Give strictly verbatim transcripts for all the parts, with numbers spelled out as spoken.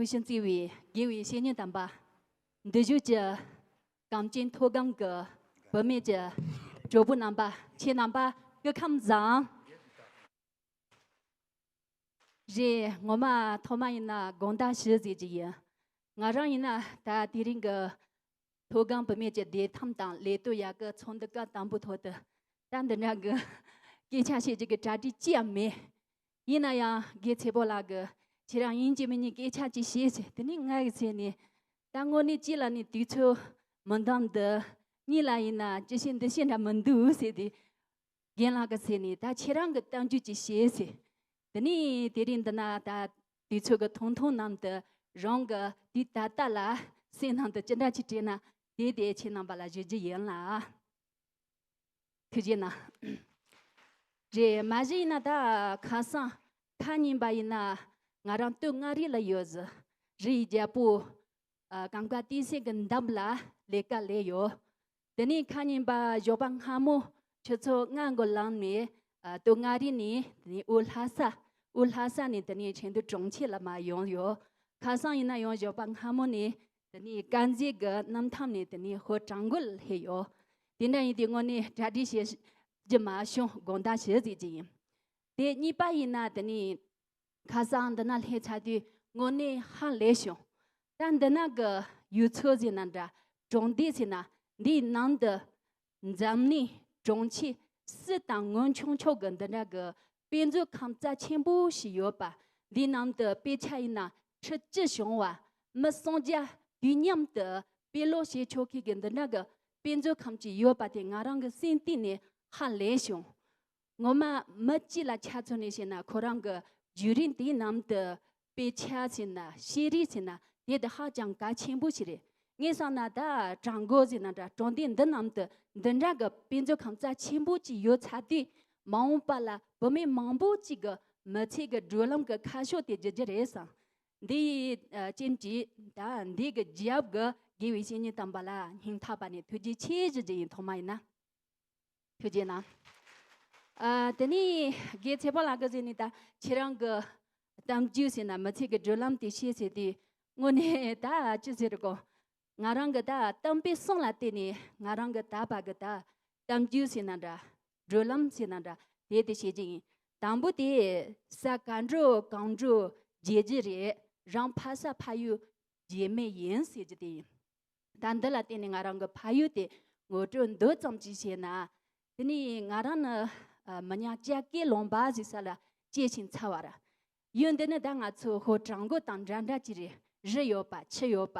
བུ་ཤིང་བརྩེ་བའི་དགེ་བའི་བཤེས་གཉེན་དམ་པ། འདི་བཞུགས་ཀྱི་གངས་ཅན་མཐོ་སྒང་གི་བུད་མེད་ཀྱི་གྲོགས་པོ་རྣམ་པ། ཁྱེད་རྣམ་པ་སྐུ་ཁམས་བཟང་། རེད། ངོ་མ་ཐོག་མ་ཡིན་ན་དགོངས་དག་ཞུ་ཟེར་གྱི་ཡིན། ང་རང་ཡིན་ན་ད་དེ་རིང་གི་མཐོ་སྒང་བུད་མེད་ཀྱི་བདེ་ཐང་དང་ལས་དོན་ཡག་གི་ཚོགས་འདུ་སྐབས་དང་པོ་ཐོག་ཏུ་ད་འདི་འདྲ་གི་སྐད་ཆ་བཤད་རྒྱུ་གི་གྲ་སྒྲིག་ཅི་ཡང་མེད། ཡིན་ན་ཡང་དགེ་ཚེ་པོ་ལགས་ཀྱིས་ཁྱེད་རང་ཡིན་གཅིག་མིན་གཉིས་སྐད་ཆ་ཅིག་བཤད་ཟེར། དེ་ནས་ང་གི་ཟེར་ནས། ད་དངོས་གནས་གཅིག་ལ་ནི་དུས་ཚོད་མི་འདང་འདུག་གཉིས་ལ་ཡིན་ན་ཅི་བཤད་འདི་བཤད་འདྲ་མི་འདུག་ཟེར་ཏེ། རྒན་ལགས་ཀྱིས་ཟེར་ནས། ད་ཁྱེད་རང་གི་གཏམ་རྒྱུད་ཅིག་བཤད་ཟེར། དེ་ནས་དེ་རིང་འདི་ན་ད་དུས་ཚོད་ཀྱི་ཐུང་ཐུང་ནང་དུ་རང་གི་དུས་ད་ལྟ་ལ་སེམས་ནང་དུ་ཅི་འདྲ་ཅིག་དྲན་ན་དེ་དེ་ཁྱེད་རྣམ་པ་ལ་ཞུ་རྒྱུ་ཡིན་ལ། ཐུགས་རྗེ་གནང་། རེད། མ་གཞི་ཡིན་ན་ད་ཁ་སང་ཁ་ཉིན་པ་ཡིན་ན་ང་རང་སྟོད་མངའ་རིས་ལ་ཡོད་ཟི། རི་ཡི་རྒྱལ་པོ་ཨ་གངས་དཀར་སྟོད་སེང་གི་འདབས་ལ་ལས་ཀ་ལས་ཡོད། དེ་ནས་ཁ་ཉིན་པ་ཞོགས་པ་སྔ་མོ་ཆུ་ཚོད་ལྔ་གི་ལམ་ནས་ཨ་སྟོད་མངའ་རིས་ནས། དེ་ནས་དབུས་ལྷ་ས། དབུས་ལྷ་ས་ནས་དེ་ནས་ཆེས་མཐོའི་གྲོང་ཁྱེར་ལ་མར་ཡོང་ཡོད། ཁ་སང་ཡིན་ན་ཡང་ཞོགས་པ་སྔ་མོ་ནས་དེ་ནས་དཀར་མཛེས་ཀྱི་གནམ་ཐང་ནས་དེ་ནས་ཧོ་བྲག་འགོ་ལ་སླེབས་ཡོད། དེ་འདྲ་ཡིན་དུས་དངོས་གནས་གྲ་སྒྲིག་བྱེད་རྒྱུ་མ་བྱུང་། དགོངས་དག་ཞུ་ཟེར་གྱི་ཡིན། དེ་གཉིས་པ་ཡིན་ན་དེ་ནས་ཁ་སང་འདི་ན་སླེབས་ཚར་དུས་དངོས་གནས་ཧ་ལས་བྱུང་། ད་འདི་ན་གི་ཡུལ་ཚོ་ཟེར་ན་འདྲ། གྲོང་སྡེ་ཟེར་ན། འདིའི་ནང་དུ་འཛམ་གླིང་གྲོང་ཁྱེར་སུ་དང་ངོ་ཆུང་ཆོག་གི་འདི་འདྲ་གི་དཔེ་མཛོད་ཁང་རྩ་ཆེན་པོ་ཞིག་ཡོད་པ། འདིའི་ནང་དུ་དཔེ་ཆ་ཡིན་ན་ཁྲི་བཅུ་བྱུང་བ། མི་སུམ་བརྒྱ་དུས་མཉམ་དུ་དཔེ་ཀློག་བྱེད་ཆོག་མཁན་གྱི་འདི་འདྲ་གི་དཔེ་མཛོད་ཁང་ཅིག་ཡོད་པ་དེ་ང་རང་གི་སེམས་གཏིང་ནས་ཧ་ལས་བྱུང་། ངོ་མ་མི་གཅིག་ལ་ཆ་མཚོན་ནས་བཤད་ན་ཁོ་རང་གི་བརྒྱུད་རིམ་དེའི་ནང་དུ་དཔེ་ཆ་ཟེར་ན། ཤེས་རིག་ཟེར་ན་དེ་དེ་ཧ་ཅང་གལ་ཆེན་པོ་ཞིག་རེད། ངས་བསམ་ན་ད་བྲག་འགོ་ཟེར་ན་འདྲ། གྲོང་སྡེ་འདི་ནང་དུ་འདི་འདྲ་གི་དཔེ་མཛོད་ཁང་རྩ་ཆེན་པོ་ཅིག་ཡོད་ཚར་དུས་མ་འོངས་པ་ལ་བུད་མེད་མང་པོ་ཅིག་གི་མི་ཚེ་གི་བགྲོད་ལམ་གི་ཁ་ཕྱོགས་དེ་བསྒྱུར་རྒྱུ་རེད་བསམ། འདི་ཡི་ཨ་རྐྱེན་གྱིས་ད་འདི་གི་རྒྱབ་གི་དགེ་བའི་བཤེས་གཉེན་དམ་པ་ལ་སྙིང་ཐག་པ་ནས་ཐུགས་རྗེ་ཆེ་ཞུ་རྒྱུ་ཡིན། ཐོག་མ་ཡིན་ན། ཐུགས་རྗེ་གནང་། ཨ་དེ་ནས་དགེ་ཚེ་པོ་ལགས་ཀྱིས་ཟེར་ནས། ད་ཁྱེད་རང་གི་གཏམ་རྒྱུད་ཟེར་ན། མི་ཚེ་གི་བགྲོད་ལམ་དེ་བཤད་ཟེར་དུས་དངོས་གནས་ད་ཅི་ཟེར་གོ། ང་རང་གི་ད་གཏམ་དཔེ་གསུམ་ལ་བརྟེན་ནས་ང་རང་གི་ད་བར་གི་ད་གཏམ་རྒྱུད་ཟེར་ན་འདྲ། བགྲོད་ལམ་ཟེར་ན་འདྲ། དེ་དེ་བཤད་རྒྱུ་ཡིན། དང་པོ་དེ་ས་ག་འགྲོ་གང་འགྲོ་བརྗེད་རྒྱུ་རེད། རང་ཕ་ས་ཕ་ཡུལ་བརྗེད་མེད་ཡིན་ཟེར་རྒྱུ་དེ་ཡིན། ད་འདི་ལ་བརྟེན་ནས་ང་རང་གི་ཕ་ཡུལ་དེ་ངོ་སྤྲོད་མདོ་ཙམ་ཅིག་བྱས་ན། དེ་ནས་ང་རང་ནི་ཨ་མི་ཉག་ལྕགས་སྐེད་ལུང་པ་ཟེར་ས་ལ་སྐྱེས་ཤིང་འཚར་བ་རེད། ཡུལ་འདི་ནི་ད་ང་ཚོ་ཧོ་བྲག་འགོ་དང་འདྲ་འདྲ་ཅིག་རེད། རི་ཡོད་པ། ཆུ་ཡོད་པ།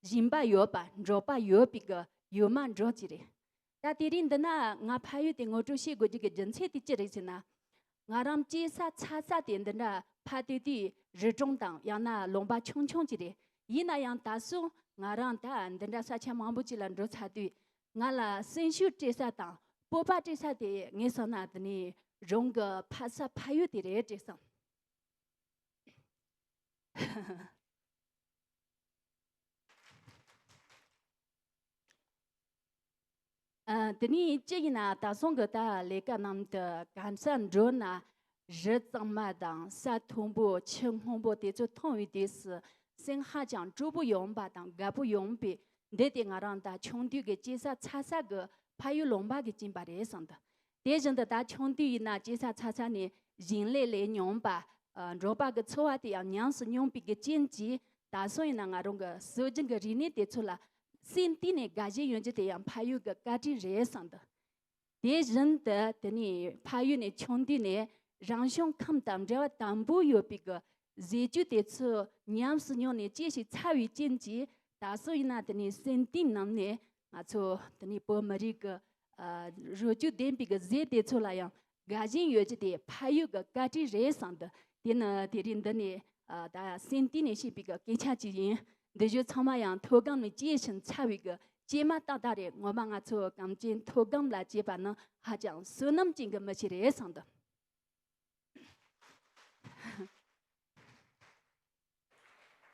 ཞིང་པ་ཡོད་པ། འབྲོག་པ་ཡོད་པའི་གི་ཡུལ་མ་འདྲ་ཅིག་རེད། ད་དེ་རིང་འདི་ན་ང་ཕ་ཡུལ་དེ་ངོ་སྤྲོད་བྱེད་དགོས་རྒྱུ་གི་རྒྱུ་མཚན་དེ་ཅི་རེད་ཟེར་ན། ང་རང་སྐྱེས་ས་འཚར་ས་དེ་འདི་འདྲ་ཕ་དེ་དུས་རི་གྲོང་དང་ཡང་ན་ལུང་པ་ཆུང་ཆུང་ཅིག་རེད། ཡིན་ན་ཡང་ད་སོང་ང་རང་ད་འདི་འདྲ་ས་ཆ་མང་པོ་ཅིག་ལ་འགྲོ་ཚར་དུས་ང་ལ་སེམས་ཤུགས་སྤྲད་ས་དང་སྤོབས་པ་སྤྲད་ས་དེ་ངས་བསམ་ན་དེ་ནི་རང་གི་ཕ་ས་ཕ་ཡུལ་དེ་རེད་དྲན་སོང་། ཨ། དེ་ནས་ཅི་ཡིན་ན་ད་སོང་གི་ད་ལས་ཀ་ནང་དུ་གང་ས་འགྲོ་ན་རི་གཙང་མ་དང་ས་མཐོན་པོ་ཆུ་སྔོན་པོ་དེ་ཚོ་མཐོང་བའི་དུས་སུ་སེམས་ཧ་ཅང་སྤྲོ་པོ་ཡོང་པ་དང་དགའ་པོ་ཡོང་པས། འདི་དེ་ང་རང་ད་ཆུང་དུས་ཀྱི་སྐྱེས་ས་འཚར་ས་གི་ཕ་ཡུལ་ལུང་པ་གི་རྐྱེན་པ་རེད་བསམ་འདུག་དེ་བཞིན་དུ་ད་ཆུང་དུས་ཡིན་ན་སྐྱེས་ས་འཚར་ས་ནས་ཞིང་ལས་ལས་མྱོང་པ། ཨ། འབྲོག་པ་གི་འཚོ་བ་དེ་ཡང་ཉམས་སུ་མྱོང་པའི་གི་རྐྱེན་གྱིས་ད་སོང་ཡིན་ན་ང་རང་གི་སྲོལ་རྒྱུན་གྱི་རིག་གནས་དེ་ཚོ་ལ་སེམས་གཏིང་ནས་དགའ་ཞེན་ཡོང་རྒྱུ་དེ་ཡང་ཕ་ཡུལ་གྱི་བཀའ་དྲིན་རེད་བསམ་འདུག་དེ་བཞིན་དུ་དེ་ནས་ཕ་ཡུལ་ནས་ཆུང་དུས་ནས་རང་བྱུང་ཁམས་དང་འབྲེལ་བ་དམ་པོ་ཡོད་པའི་གི་ཟས་བཅུད་དེ་ཚོ་ཉམས་སུ་མྱོང་ནས་སྐྱེས་ཤིང་འཚར་བའི་རྐྱེན་གྱིས་ད་སོང་ཡིན་ན་དེ་ནས་སེམས་གཏིང་ནང་ནས་ང་ཚོ་དེ་ནས་བོད་མི་རིགས་ཀྱི་ཨ། རོ་བཅུད་ལྡན་པའི་གི་ཟས་དེ་ཚོ་ལ་ཡང་དགའ་ཞེན་ཡོད་རྒྱུ་དེ་ཕ་ཡུལ་གི་བཀའ་དྲིན་རེད་བསམ་འདུག་དེ་ནི་དེ་རིང་འདི་ནས་ཨ། ད་སེམས་གཏིང་ནས་བཤད་པའི་གི་སྐད་ཆ་ཅིག་ཡིན། འདི་བཞིན་ཚང་མ་ཡང་མཐོ་སྒང་ནས་སྐྱེས་ཤིང་འཚར་བའི་གི་སྐྱེས་མ་ཏག་ཏག་རེད། ངོ་མ་ང་ཚོ་གངས་ཅན་མཐོ་སྒང་ལ་སྐྱེས་པ་ནི་ཧ་ཅང་བསོད་ནམས་ཅན་གི་མི་ཞིག་རེད་བསམ་འདུག་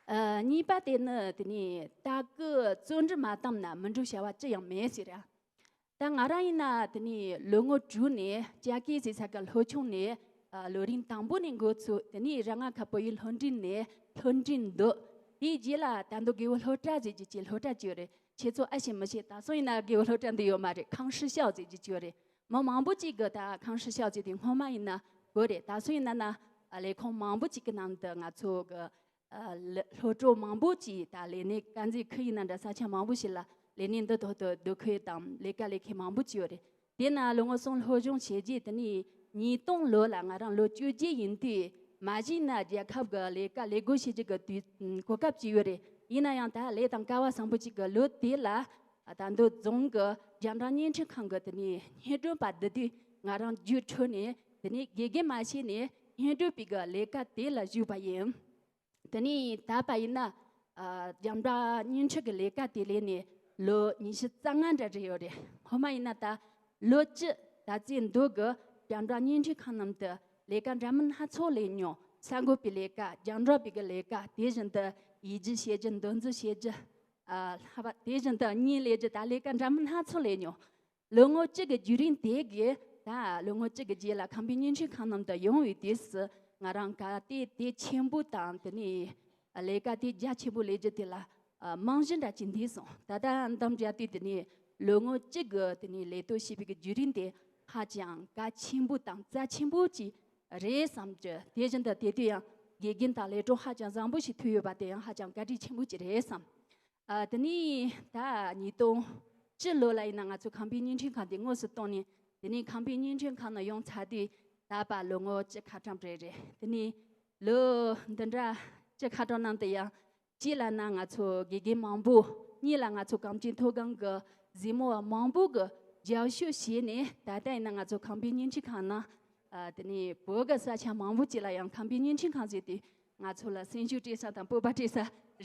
ཨ། གཉིས་པ་དེ་ནི་དེ་ནས་ད་སྐུ་བརྩོན་འགྲུས་མ་བཏང་ན་མི་འགྲུབ་བྱ་བ་ཅི་ཡང་མེད་ཟེར་ར། ད་ང་རང་ཡིན་ན་དེ་ནས་ལོ་ངོ་དྲུག་ནས་ལྕགས་སྐེད་ཟེར་ས་གི་ལྷོ་ཆུང་ནས་ཨ། ལོ་རིམ་དང་པོ་ནས་འགོ་ཚུགས། དེ་ནས་ར་ང་ཁ་བོད་ཡིག་སློབ་འབྲིང་ནས་སློབ་འབྲིང་མདོ། དེའི་རྗེས་ལ་ད་དུང་དགེ་བའི་སློབ་གྲྭ་ཟེར་རྒྱུ་ཅིག་སློབ་གྲྭ་ཅིག་ཡོད་རེད། ཁྱེད་ཚོ་ཨེ་ཤེས་མི་ཤེས། ད་སང་ཡིན་ན་དགེ་བའི་སློབ་གྲྭ་འདི་ཡོད་མ་རེད། ཁང་ཧྲི་ཤའོ་ཟེར་རྒྱུ་ཅིག་ཡོད་རེད། མི་མང་པོ་ཅིག་གིས་ད་ཁང་ཧྲི་ཤའོ་ཟེར་དེ་སྔོན་མ་ཡིན་ན་དགོས་རེད། ད་སང་ཡིན་ན་ན་ལས་ཁུངས་མང་པོ་ཅིག་གི་ནང་དུ་ང་ཚོ་གི་ཨ་ལ་སློབ་གྲོགས་མང་པོ་ཅིག་ད་ལས་གནས་དཀར་མཛེས་ཁུལ་ཡིན་ན་འདྲ། ས་ཆ་མང་པོ་ཞིག་ལ་ལས་གནས་འདི་ཐོག་ཏུ་སྡོད་མཁན་དང་ལས་ཀ་ལས་མཁན་མང་པོ་ཅིག་ཡོད་རེད། དེ་ན་ལོ་ངོ་གསུམ་སློབ་སྦྱོང་བྱས་རྗེས་དེ་ནས་ཉིས་སྟོང་ལོ་ལ་ང་རང་ལོ་བཅོ་བརྒྱད་ཡིན་དུས་མ་གཞི་ན་རྒྱལ་ཁབ་ཀྱི་ལས་ཀ་ལས་བགོ་བྱེད་རྒྱུ་གི་དུས་གོ་སྐབས་ཅིག་ཡོད་རེད། ཡིན་ན་ཡང་ད་ལས་དང་སྐལ་བ་བཟང་པོ་ཅིག་གི་ལོ་དེ་ལ་ད་མདོ་རྫོང་གི་རྒྱང་བསྒྲགས་བརྙན་འཕྲིན་ཁང་གི་དེ་ནས་སྙན་སྒྲོན་པ་བསྡུ་དུས་ང་རང་རྒྱུགས་འཕྲོད་ནས་དེ་ནས་དགེ་རྒན་མ་བྱས་ནས་སྙན་སྒྲོན་པའི་གི་ལས་ཀ་དེ་ལ་ཞུགས་པ་ཡིན། དེ་ནས་ད་བར་ཡིན་ན་ཨ་རྒྱང་བསྒྲགས་བརྙན་འཕྲིན་གྱི་ལས་ཀ་དེ་ལས་ནས་ལོ་ཉི་ཤུ་རྩ་ལྔ་འདྲ་རེད་ཡོད་རེད། སྔོན་མ་ཡིན་ན་ད་ལོ་བཅུ་ད་རྩིས་འདུག་གི་རྒྱང་བསྒྲགས་བརྙན་འཕྲིན་ཁང་རྣམས་དུ་ལས་ཀ་འདྲ་མིན་སྣ་ཚོགས་ལས་མྱོང་། གསར་འགོད་པའི་ལས་ཀ། རྒྱང་སྒྲོག་པའི་གི་ལས་ཀ། དེ་བཞིན་དུ་ཡིག་རྒྱུགས་བྱེད་རྒྱུ། འདོན་རྩིས་བྱེད་རྒྱུ། ཨ་ལྷག་པ་དེ་བཞིན་དུ་གཉིད་ལས་རྒྱུ། ད་ལས་ཀ་འདྲ་མིན་སྣ་ཚོགས་ལས་མྱོང་། ལོ་ངོ་གཅིག་གི་བརྒྱུད་རིམ་དེ་གིས་ད་ལོ་ངོ་གཅིག་གི་རྗེས་ལ་ཁམས་པའི་བརྙན་འཕྲིན་ཁང་རྣམས་དུ་ཡོང་བའི་དུས་སུ་ང་རང་ག་དེ་དེ་ཆེན་པོ་དང་དེ་ནས་ལས་ཀ་དེ་རྒྱ་ཆེན་པོ་ལས་རྒྱུ་དེ་ལ་རྨང་གཞི་འདྲ་ཅིག་འདུས་སོང་། ད་ལྟ་འདམ་རྒྱ་དུས་དེ་ནས་ལོ་ངོ་གཅིག་གི་དེ་ནས་ལས་གཏོད་བྱས་པའི་གི་བརྒྱུད་རིམ་དེ་ཧ་ཅང་གལ་ཆེན་པོ་དང་རྩ་ཆེན་པོ་ཅིག་རེད་བསམ་གྱི། དེ་བཞིན་དུ་དེ་དུས་ཡང་དགེ་རྒན་དང་ལས་གྲོགས་ཧ་ཅང་བཟང་པོ་ཞིག་ཐུག་ཡོད་པ་དེ་ཡང་ཧ་ཅང་བཀའ་དྲིན་ཆེན་པོ་ཅིག་རེད་བསམ། ཨ་དེ་ནས་ད་ཉིས་སྟོང་བཅུ་ལོ་ལ་ཡིན་ན་ང་ཚོ་ཁམས་པའི་བརྙན་འཕྲིན་ཁང་དེ་དངོས་སུ་བཏོན་ནས། དེ་ནས་ཁམས་པའི་བརྙན་འཕྲིན་ཁང་ནང་ཡོང་ཚར་དུས་ད་བར་ལོ་ངོ་བཅུ་ཁ་གྲངས་རེད་རེད། དེ་ནས་ལོ་འདི་འདྲ་བཅུ་ཁ་གྲངས་ནང་དུ་ཡང་གཅིག་ལ་ན་ང་ཚོ་དགེ་རྒན་མང་པོ། གཉིས་ལ་ང་ཚོ་གངས་ཅན་མཐོ་སྒང་གི་གཟིགས་མོ་བ་མང་པོ་གི་རྒྱབ་སྐྱོར་བྱས་ནས། ད་ལྟ་ཡིན་ན་ང་ཚོ་ཁམས་པའི་བརྙན་འཕྲིན་ཁང་ནང་ཨ་དེ་ནས་བོད་ཀྱི་ས་ཆ་མང་པོ་ཅིག་ལ་ཡང་ཁམས་པའི་བརྙན་འཕྲིན་ཁང་ཟེར་དུས་ང་ཚོ་ལ་སེམས་ཤུགས་སྤྲད་ས་དང་སྤོབས་པ་སྤྲད་ས་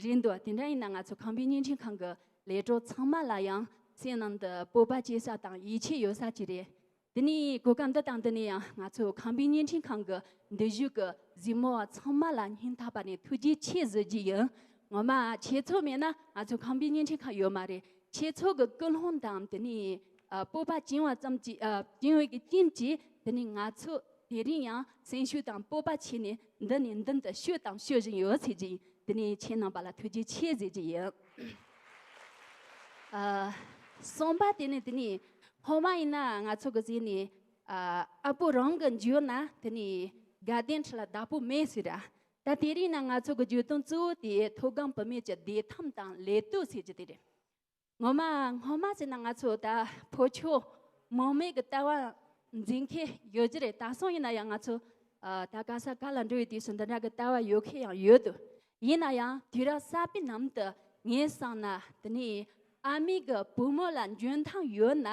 རེད་འདུག། དེ་འདྲ་ཡིན་ན་ང་ཚོ་ཁམས་པའི་བརྙན་འཕྲིན་ཁང་གི་ལས་གྲོགས་ཚང་མ་ལ་ཡང་སེམས་ནང་དུ་སྤོབས་པ་སྐྱེ་ས་དང་ཡིད་ཆེས་ཡོད་ས་ཅིག་རེད། དེ་ནས་གོ་སྐབས་འདི་དང་དེ་ནས་ཡང་ང་ཚོ་ཁམས་པའི་བརྙན་འཕྲིན་ཁང་གི་འདི་བཞུགས་ཀྱི་གཟིགས་མོ་བ་ཚང་མ་ལ་སྙིང་ཐག་པ་ནས་ཐུགས་རྗེ་ཆེ་ཟེར་རྒྱུ་ཡིན། ངོ་མ་ཁྱེད་ཚོ་མེད་ན་ང་ཚོ་ཁམས་པའི་བརྙན་འཕྲིན་ཁང་ཡོད་མ་རེད། ཁྱེད་ཚོ་གི་ཀུན་སློང་དང་དེ་ནས་ཨ་སྤོབས་པ་བྱིན་པ་ཙམ་གྱིས། ཨ་བྱིན་པའི་གི་རྐྱེན་གྱིས་དེ་ནས་ང་ཚོ་དེ་རིང་ཡང་སེམས་ཤུགས་དང་སྤོབས་པ་བྱས་ནས་འདི་ནས་མདུན་དུ་བཤོལ་དང་བཤོལ་བཞིན་ཡོད་ཟེར་གྱི་ཡིན། དེ་ནས་ཁྱེད་རྣམ་པ་ལ་ཐུགས་རྗེ་ཆེ་ཟེར་གྱི་ཡིན། ཨ་གསུམ་པ་དེ་ནས་དེ་ནས་སྔོན་མ་ཡིན་ན་ང་ཚོ་གི་ཟེར་ནས་ཨ་ཨ་པོ་རང་གི་འཇོན་ན་དེ་ནས་དགའ་ལྡན་ཁྲི་ལ་བདག་པོ་མེད་ཟེར་ར། ད་དེ་རིང་ན་ང་ཚོ་གི་བརྗོད་དོན་གཙོ་བོ་དེ་མཐོ་སྒང་བུད་མེད་ཀྱི་བདེ་ཐང་དང་ལས་གཏོད་ཟེར་རྒྱུ་དེ་རེད། ངོ་མ་སྔོན་མ་ཟེར་ན་ང་ཚོ་ད་ཕོ་ཁྱོ་མོ་མེད་ཀྱི་ལྟ་བ་འཛིན་མཁན་ཡོད་ཀྱི་རེད། ད་སོང་ཡིན་ན་ཡང་ང་ཚོ་ཨ་ད་ག་ས་ག་ལ་འགྲོ་བའི་དུས་སུ་འདི་འདྲ་གི་ལྟ་བ་ཡོད་མཁན་ཡང་ཡོད་འདུག། ཡིན་ན་ཡང་དུས་རབས་གསར་པའི་ནང་དུ་ངས་བསམ་ན་དེ་ནས་ཨ་མའི་གི་བུ་མོ་ལ་འཇོན་ཐང་ཡོད་ན་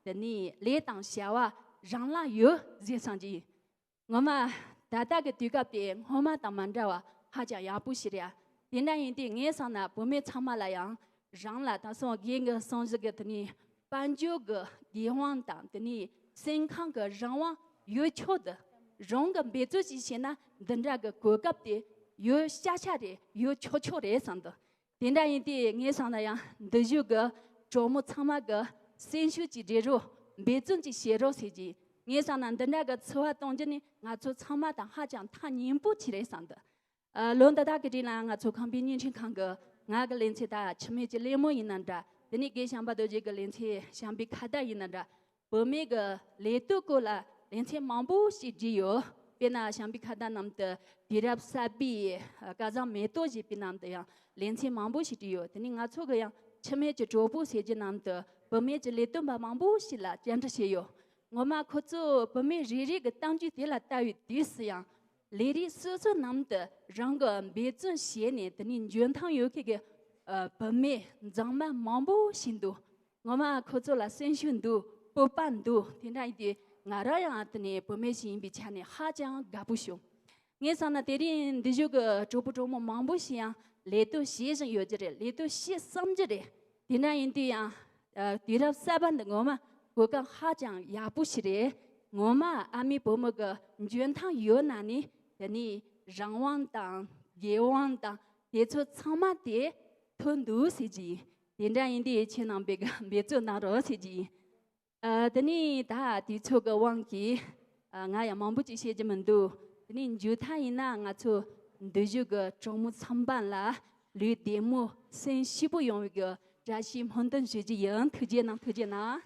དེ་ནས་ལས་དང་བྱ་བ་རང་ལ་ཡོད་ཟེར་བསམ་གྱི་ཡིན། ངོ་མ་ད་ལྟ་གི་དུས་སྐབས་དེ་སྔོན་མ་དང་མ་འདྲ་བ་ཧ་ཅང་ཡག་པོ་ཞིག་རེད། དེ་འདྲ་ཡིན་དུས་ངས་བསམ་ན་བུད་མེད་ཚང་མ་ལ་ཡང་རང་ལ་ད་སོང་རྒན་གྱི་གསུང་བཞིན་གྱི་དེ་ནས་དཔལ་འབྱོར་གྱི་འགན་དབང་དང་དེ་ནས་སེམས་ཁམས་ཀྱི་རང་དབང་ཡོད་ཆོག་ཏུ་རང་གི་འབད་བརྩོན་ཞིག་བྱས་ན་འདི་འདྲ་གི་གོ་སྐབས་དེ་ཡོད་ཤ་ཤ་རེད། ཡོད་ཆོག་ཆོག་རེད་བསམ་འདུག། དེ་འདྲ་ཡིན་དུས་ངས་བསམ་ན་ཡང་འདི་བཞུགས་ཀྱི་གྲོགས་མོ་ཚང་མ་གི་སེམས་ཤུགས་ཅིག་སྒྲིལ་རོགས། འབད་བརྩོན་ཅིག་བྱེད་རོགས་ཟེར་གྱི། ངས་བསམ་ན་འདི་འདྲ་གི་འཚོ་བ་གཏོང་རྒྱུ་ནི་ང་ཚོ་ཚང་མ་དང་ཧ་ཅང་ཐག་ཉེ་པོ་ཅིག་རེད་བསམ་འདུག། ཨ་ལོ་འདི་དག་གི་རིང་ལ་ང་ཚོ་ཁམས་པའི་བརྙན་འཕྲིན་ཁང་གི་ང་གི་ལེ་ཚན་ད་འཆི་མེད་ཀྱི་གླེང་མོལ་ཡིན་ན་འདྲ། དེ་ནས་རྒན་བྱམས་པ་རྡོ་རྗེ་གི་ལེ་ཚན་བྱམས་པའི་ཁ་བརྡ་ཡིན་ན་འདྲ། བུད་མེད་ཀྱི་ལས་གཏོད་སྐོར་ལ་ལེ་ཚན་མང་པོ་ཞིག་བྲིས་ཡོད། དཔེར་ན་བྱམས་པའི་ཁ་བརྡ་ནང་དུ་དུས་རབས་གསར་པའི་སྐལ་བཟང་མེ་ཏོག་ཞེས་པའི་ནང་དུ་ཡང་ལེ་ཚན་མང་པོ་ཞིག་བྲིས་ཡོད། དེ་ནི་ང་ཚོ་གི་ཡང་འཆི་མེད་ཀྱི་གྲོགས་པོ་ཞེས་ཀྱི་ནང་དུ་བུད་མེད་ཀྱི་ལས་དོན་པ་མང་པོ་ཞིག་ལ་བཅར་འདྲི་བྱས་ཡོད། ངོ་མ་ཁོ་ཚོ་བུད་མེད་རེ་རེ་གི་གཏམ་རྒྱུད་དེ་ལ་ལྟ་བའི་དུས་སུ་ཡང་ལས་རིགས་སོ་སོའི་ནང་དུ་རང་གི་འབད་བརྩོན་བྱས་ནས་དེ་ནི་འཇོན་ཐང་ཡོད་མཁན་གྱི་ཨ་བུད་མེད་མཛངས་མ་མང་པོ་ཞིག་འདུག། ངོ་མ་ཁོ་ཚོ་ལ་སེམས་ཤུགས་འདུག། སྤོབས་པ་འདུག། དེ་འདྲ་ཡིན་དུས་ང་རང་ཡང་དེ་ནས་བུད་མེད་ཞིག་ཡིན་པའི་ཆ་ནས་ཧ་ཅང་དགའ་པོ་བྱུང་། ངས་བསམ་ན་དེ་རིང་འདི་བཞུགས་ཀྱི་གྲོགས་པོ་གྲོགས་མོ་མང་པོ་ཞིག་ཡང་ལས་གཏོད་བྱེད་བཞིན་ཡོད་ཀྱི་རེད། ལས་གཏོད་བྱེད་བསམ་གྱི་རེད། དེ་འདྲ་ཡིན་དུས་ཡང་ཨ་དུས་རབས་གསར་པ་འདི་ངོ་མ་གོ་སྐབས་ཧ་ཅང་ཡག་པོ་ཞིག་རེད། ངོ་མ་ཨ་མའི་བུ་མོ་གི་འཇོན་ཐང་ཡོད་ན་ནི་དེ་ནི་རང་དབང་དང་འགན་དབང་དང་དེ་ཚོ་ཚང་མ་དེ་ཐོན་འདུག་ཟེར་གྱི་ཡིན། དེ་འདྲ་ཡིན་དུས་ཁྱེད་རྣམ་པས་འབད་བརྩོན་གནང་རོགས་ཟེར་གྱི་ཡིན། ཨ་དེ་ནི་ད་དུས་ཚོད་ཀྱི་དབང་གིས་ཨ་ང་ཡང་མང་པོ་ཅིག་བཤད་རྒྱུ་མི་འདུག། དེ་ནི་མཇུག་མཐའ་ཡིན་ན་ང་ཚོ་འདི་བཞུགས་ཀྱི་གྲོགས་མོ་ཚང་མ་ལ་ ལུས་བདེ་མོ་སེམས་སྐྱིད་པོ་ཡོང་བའི་གི་བཀྲ་ཤིས་སྨོན་འདུན་ཞུ་རྒྱུ་ཡིན། ཐུགས་རྗེ་གནང་། ཐུགས་རྗེ་གནང་།